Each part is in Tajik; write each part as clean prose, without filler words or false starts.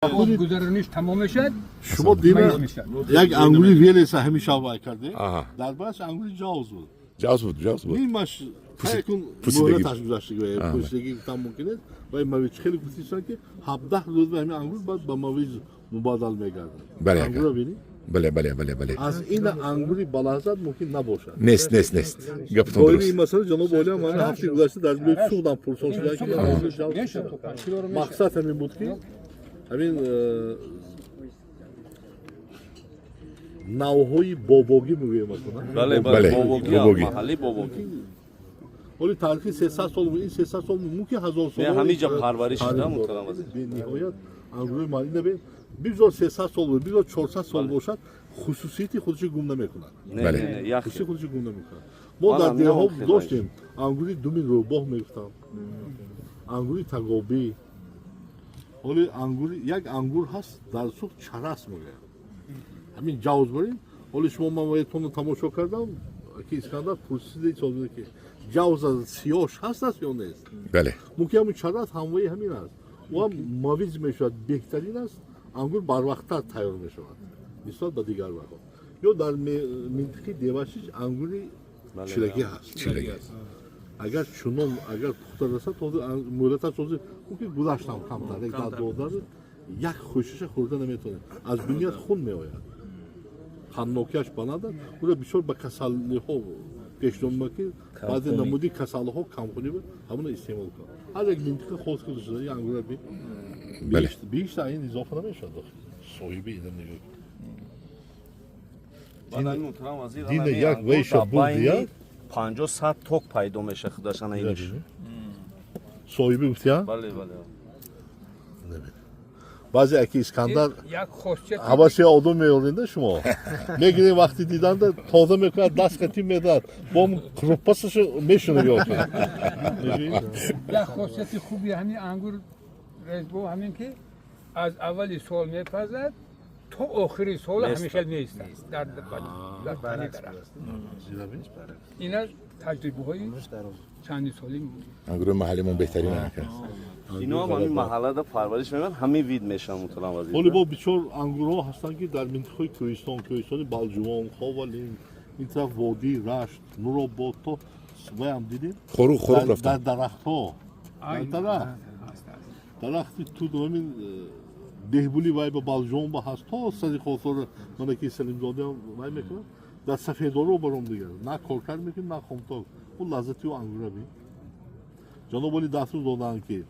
Гузарониш тамом мешавад. Шумо дина як ангури Велеса ҳамеша вай карде. Дар баъш ангури ҷавз буд. Ҷавз буд, ҷавз буд. Нимаш кун муҳлаташ гузаштагӣ, пӯсидагӣ гуфтан мумкин аст. Вай мавиз хеле гуфтисан, ки 17 рӯз ба ҳамин ангур баъд ба мавиз мубаддал мегардад. Бале. Ангура бинӣ. Бале, бале, бале, бале. Аз ин ангури балаззат мумкин набошад. Нест, нест, нест. Гапатон Доири дуруст. ин масъала ҷаноби олӣ ҳам ҳамин ҳафтаи гузашта дар вилояти Суғдам пурсон шуда, ки ангури ҷавз мақсад ҳамин буд, ки ҳамин навҳои бобогӣ мегӯем. Бале, Бале, бобогӣ, бобогӣ. Маҳалли бобогӣ. Ҳоли таърихи 300 сол, ин 300 сол, мумкин 1000 сол. Не, ҳамин ҷо парвариш шуда, муҳтарам вазир. Бениҳоят ангурои маҳаллӣ набин, бигзор 300 сол, бигзор 400 сол бошад, хусусияти худашо гум намекунад. Не, Бале. не, не, як Хусусияти худашо гум намекунад. Мо Ман дар ҳам деҳҳо хеле доштем, ангури думи рӯбоҳ мегуфтам, ангури тагобӣ. Ҳоли ангури як ангур ҳаст дар Суғд, чарас мегӯянд, ҳамин ҷавз барин. Ҳоли шумо ман ваятонро тамошо кардам, ки Искандар пурсида истодида, ки ҷавз аз сиёш ҳаст аст ё нест. Бале. Мумкин ҳамин чарас ҳамвои ҳамин аст, ӯ ҳам мавиз мешавад, беҳтарин аст. Ангур барвақттар тайёр мешавад нисбат ба дигар вақтҳо. Ё дар минтиқаи Девашич ангури чилагӣ ҳаст. Чилагӣ. Агар чунон агар пухта расад, ҳозир муҳлаташ ҳозир мумкин гузаштам камтар, як даҳ 12 рӯз, як хӯшаша хӯрда наметавонед, аз биният хун меояд, қанднокиаш баланд аст. Ӯро бисёр ба касалиҳо пешниҳод мекунад, ки баъзе намуди касалиҳо камхунӣ буд, ҳамонро истеъмол кунад. Ҳар як минтиқа хос худаш дорад. Ин ангура би Бале. Биҳишт ин изофа намешавад, охи. Соҳиби ина нигоҳ кун. Баъд ҳамин, муҳтарам вазир, Дина ҳамин як ангур вайша дар бурд, байни як. 50 100 ток пайдо мешавад худаш ана иниш. Соҳиби гуфтия. Бале, бале. Баъзе аки Искандар як хосияти ҳаваси одам меоринда, шумо мегирем, вақти диданда тоза мекунад, даст қатӣ медиҳад, бо крупасашо мешунавӣ. Як хосияти хуби ҳамин ангур резбо ҳамин, ки аз аввали сол мепазад, то охири сол ҳамин хел меистад дар тани дарахт. Ина таҷрибаҳои чанди соли. Ангури маҳаллимон беҳтарин ака. Ино ҳам ҳамин маҳаллада парвариш мекунанд, ҳамин вид мешаванд, муҳтарам вазир. Ҳоли бо бисёр ангурҳо ҳастанд, ки дар минтиқаи кӯҳистон, кӯҳистони Балҷувон, Ховалин, ин тараф водии Рашт, Нуробод, то ваям дидем. Хоруғ, Хоруғ дар рафтам. Дарахтҳо, дар дарахт, дарахти тут, ҳамин деҳбули вай ба Балҷувон ба ҳаст, то сари хосора мана ки Салимзодаам вай мекунад, дар сафедоро баром дигар на коркард мекунад, на хомток. Ӯ лаззати ӯ ангура бин. Ҷаноб оли дастур доданд, ки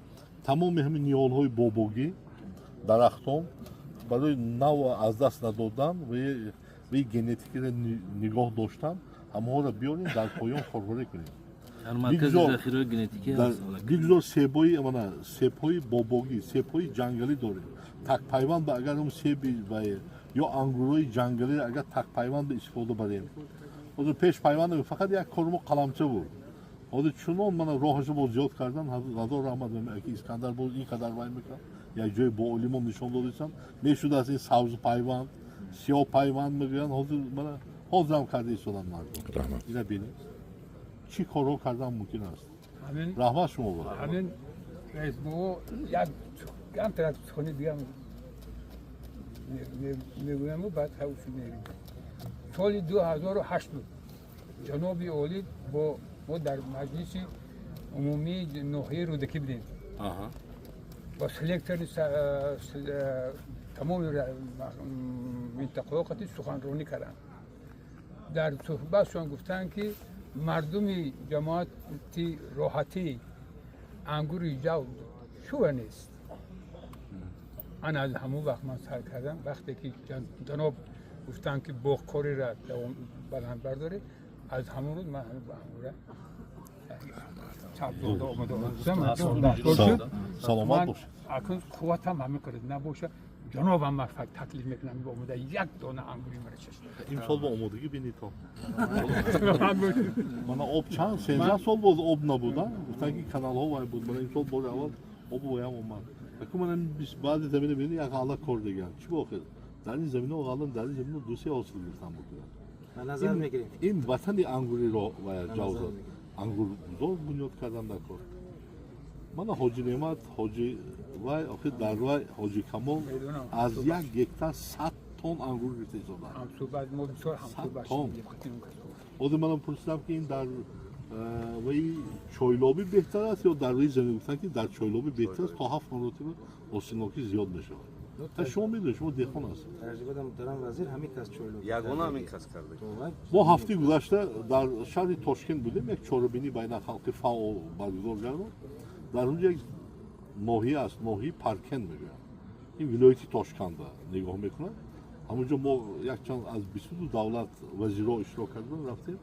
тамоми ҳамин ниҳолҳои бобогӣ, дарахтон барои нав аз даст надодан ва генетикиро нигоҳ доштан, ҳамаҳоро биёрем, дар поён корворӣ кунем. Дар маркази захираҳои генетикӣ ҳаст. Бигзор себои мана себҳои бобогӣ, себҳои ҷангалӣ дорем, такпайванд ба агар он себи ва ё ангурҳои ҷангалиро агар такпайванд ба истифода барем. Ҳозир пеш пайванд фақат як кормо қаламча буд, ҳозир чунон мана роҳашо боз зиёд кардан. Ҳазор раҳмат ки Искандар боз ин қадар вай мекунад, як ҷои бо олимон нишон додисам мешудааст. Ин сабзу пайванд, сиёҳ пайванд мегӯянд, ҳозир мана ҳозирам карда истоданд мардум. Раҳмат. Ина бинед, чӣ корҳо кардан мумкин аст. Ҳамин. Раҳмат шумо бо. Ҳамин резбо як камтар сухани дигам мегӯяму баъд ҳавши мерем. Соли 2008 буд, ҷаноби олӣ бо мо дар маҷлиси умумии ноҳияи Рӯдакӣ будем. Бо селектори тамоми минтақаҳо қати суханронӣ карданд. Дар суҳбатшон гуфтанд, ки мардуми ҷамоати роҳатӣ ангури ҷав шува нест. Ана аз ҳамон вақт ман сар кардам. Вақте ки ҷаноб гуфтанд, ки боғкориро баланд бардоред, аз ҳамон рӯз ман ҳамин ба ангура сабзода омада. Саломат бошед. Акун қувватам ҳамин қадар набошад, ҷанобам ман таклиф мекунам, омада як дона ангури мара чашд. Имсол бо омодагӣ бинед то мана об чанд 13 сол боз об набуд, гуфтанд, ки каналҳо вай буд. Мана имсол бори аввал об воям омад. Аку мана баъзе замина бинед, як ғалла кор диган чӣ бохир, дар ин замино ғалла, дар ин замино дусе ҳосил гирифтан мумкин. Ба назар мегирем. Ин ватани ангуриро ва ҷавзад ангурзор бунёд кардан дар кор. Мана Ҳоҷи Неъмат, Ҳоҷи вай, охир дар вай Ҳоҷи Камол аз 1 гектар 100 тонн ангур гирифта истоданд. Ҳамсӯҳбат, мо бисёр ҳамсӯҳбат 100 тонн. Шудем хати он касо. Ҳозир манам пурсидам, ки ин дар ваи чойлобӣ беҳтар аст ё дар рӯи замин. Гуфтанд, ки дар чойлобӣ беҳтар аст, то ҳафт маротиба ҳосилнокӣ зиёд мешавад. Та шумо медонед, шумо деҳқон ҳастед. Таҷриба муҳтарам вазир, ҳамин кас чойлоб. Ягона ҳамин кас карда. Мо ҳафтаи гузашта дар шаҳри Тошкент будем, як чорабинии байналхалқи ФАО баргузор гардад. Дар онҷо як ноҳия аст, ноҳияи Паркент мегӯянд, ин вилояти Тошканда нигоҳ мекунад. Ҳамонҷо мо якчанд аз 22 давлат вазирҳо иштирок кардан рафтем.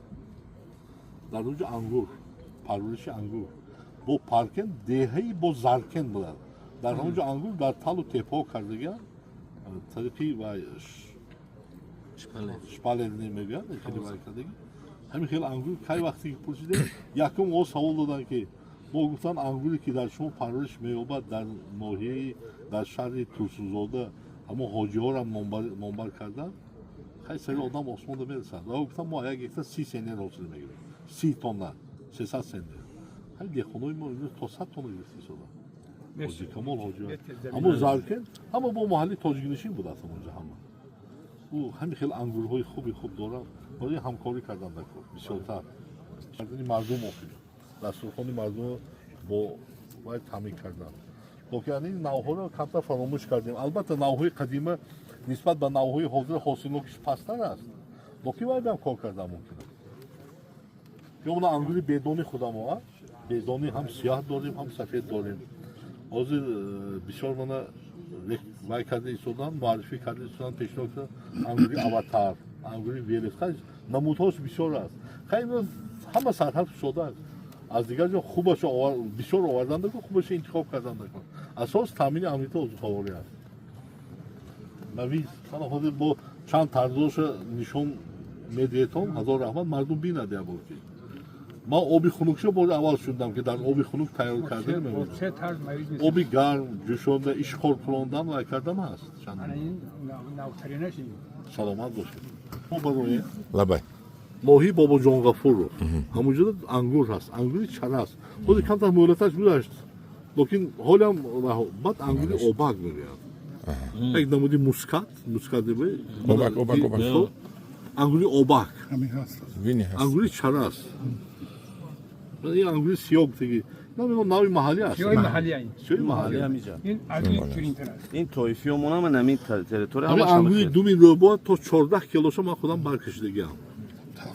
Дар онҷо ангур, парвариши ангур бо Паркент, деҳаи бо Заркент будад. Дар ҳамонҷо ангур дар талу тепаҳо кардагианд, тариқи вай шпалерный мегӯянд, хеле вай кардагӣ, ҳамин хел ангур. Кай вақте ки пурсидем, якум о савол доданд, ки мо гуфтанд, ангуре ки дар шумо парвариш меёбад дар ноҳияи, дар шаҳри Турсунзода, ҳамон ҳоҷиҳорам номбар карданд. Хай, сари одам осмонда мерасад. Ва гуфтам, мо 1 гектар 30 центнер ҳосил мегирем, 30 тонна, 300 центнер. Хай, деҳқонои мо имрӯз то 100 тонна гирифта истоданд. Ҳоҷи Камол, ҳоҷи ҳамон Заркент, ҳама бо маҳалли тоҷикнишин будааст ҳамонҷо ҳама. Ӯ ҳамин хел ангурҳои хуби хуб дорад. Барои ҳамкорӣ кардан дар кор бисёртар кардани мардум, охир дастурхони мардумро бо вай таъмин кардан. Лекин ин навъҳоро камтар фаромӯш кардем. Албатта, навъҳои қадима нисбат ба навъҳои ҳозира ҳосилнокиш пасттар аст, лекин вай бам кор кардан мумкин аст. Ё мона ангури бедони худамо, бедони ҳам сиёҳ дорем, ҳам сафед дорем. Ҳозир бисёр мана вай карда истодан, муаррифӣ карда истодан, пешниҳод кардан ангури Аватар, ангури Велес. Хай, намудҳош бисёр аст. Хай, имрӯз ҳама сарҳад кушода аст, аз дигар ҷо хубашо бисёр овардан дакун, хубашо интихоб кардан дакун. Асос таъмини амнияти озуқаворӣ аст. Мавиз мана ҳозир бо чанд тарзоша нишон медиҳетон, ҳазор раҳмат, мардум бинад. Як бор ки ман оби хунукшо бори аввал шудам, ки дар оби хунук тайёр кардани Бо се тарз мавиз месозем. Оби гарм ҷӯшонда, ишқор кунондан, вай кардан ҳаст. Ана ин навтаринаш ин. Саломат бошед. Мо барои Лабай. Моҳии Бобоҷон Ғафуров, ҳамонҷода ангур ҳаст, ангури чарас. Ҳозир камтар муҳлаташ гузашт, лекин ҳолам баъд ангури обак мегӯянд, як намуди мускат, мускат. Обак, обак, обак. Ангури обак. Ҳамин ҳаст. Вини ҳаст. Ангури чарас, ин ангури сиёҳ гуфтагӣ, намедонам, нави маҳаллӣ аст. Сиёҳи маҳаллӣ ин. Сиёҳи маҳаллӣ. Ҳамиҷа. Ин аз ин ширинтар аст. Ин тоифиёмон ҳама намин территория. Ҳамин ҳамаш ангури думи рӯбоҳ то 14 килоша ман худам баркашидагиам.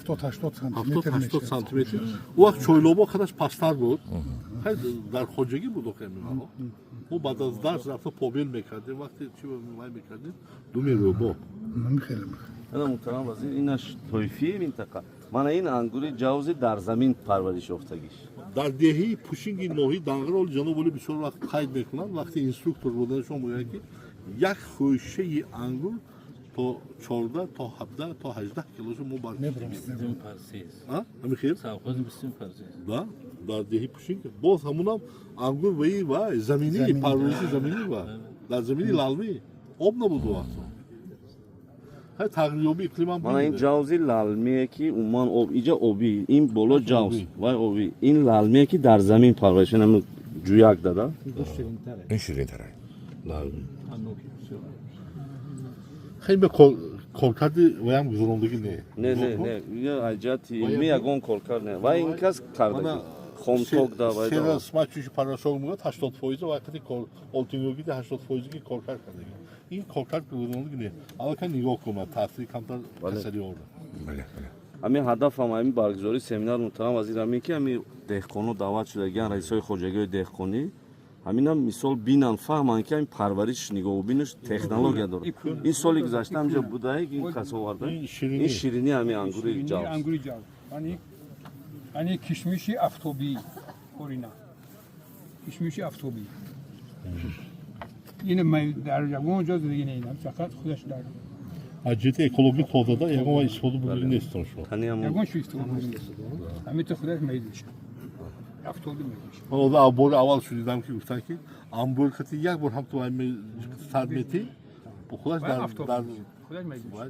70-80 70 сантиметр 80 мешавад. сантиметр. У вақт чойлобо қадаш пасттар буд. Хай, дар хоҷагӣ буд охир меваҳо. Мо баъд аз дарс рафта побел мекардем, вақте чи вай мекардем, думи рӯбоҳ. Ҳамин хеле. Ана, муҳтарам вазир, инаш тоифии минтақа. Мана ин ангури ҷавзи дар замин парвариш ёфтагиш. Дар деҳаи Пушинги ноҳияи Данғара, оли ҷаноб оли бисёр вақт қайд мекунанд, вақти инструктор буданашон мегӯянд, ки як хӯшаи ангур то 14, то 17, то 18 килоша мо баркашидем. Ҳамин хел да дар деҳи Пушинг боз ҳамунам ангур ваи вай заминӣ, парвариши заминӣ ва дар замини лалмӣ, об набуд у вақто. Хай, тағйирёбии иқлимам. Мана ин ҷавзи лалмие, ки умуман об иҷа обӣ, ин боло ҷавз вай обӣ, ин лалмие, ки дар замин парвариш, ин ҳамин ҷӯяк дада. Ин ширинтар. Лалмӣ хай ба коркарди ваям гузарондагӣ не. Не, не, не, ин аҷати илмӣ ягон коркард не, вай ин кас кардаги хомток да вай сера да. Смачивающий порошок мегӯяд, 80 фоиза вақти кор олтингогиди 80 фоизаги коркард кардаги. Ин коркард гузарондагӣ не, аллакай нигоҳ кунад таъсири камтар касалиҳоро. Бале, бале. Ҳамин ҳадафам ҳамин баргузории семинар, муҳтарам вазир, ҳамин ки ҳамин деҳқоно даъват шудагиан, раисҳои хоҷагиҳои деҳқонӣ, ҳаминам мисол бинанд, фаҳманд, ки ҳамин парвариш, нигоҳубинаш технология дорад. Ин соли гузашта ҳамҷа будае, ин кас оварда. Ин ширинӣ. Ин ширинӣ, ҳамин ангури Ширинии ҷавз. Ангури ҷавз. Яъне кишмиши афтобӣ, орина. Кишмиши афтобӣ. Ин дар ягон ҷо зиндагӣ неинам, фақат худаш дар Аз ҷиҳати экологӣ тозада, ягон вай истифода бурдагӣ нестон шумо. Тани ҳамон. Ягон чиз истифода нест. Ҳамин то худаш меиша. Афтобӣ меиша. Ман оза бори аввал шунидам, ки гуфтанд, ки амбур қати як бор ҳам ту сар метӣ, худаш Вай дар афтобӣ дар меиша. Худаш меиша. вай.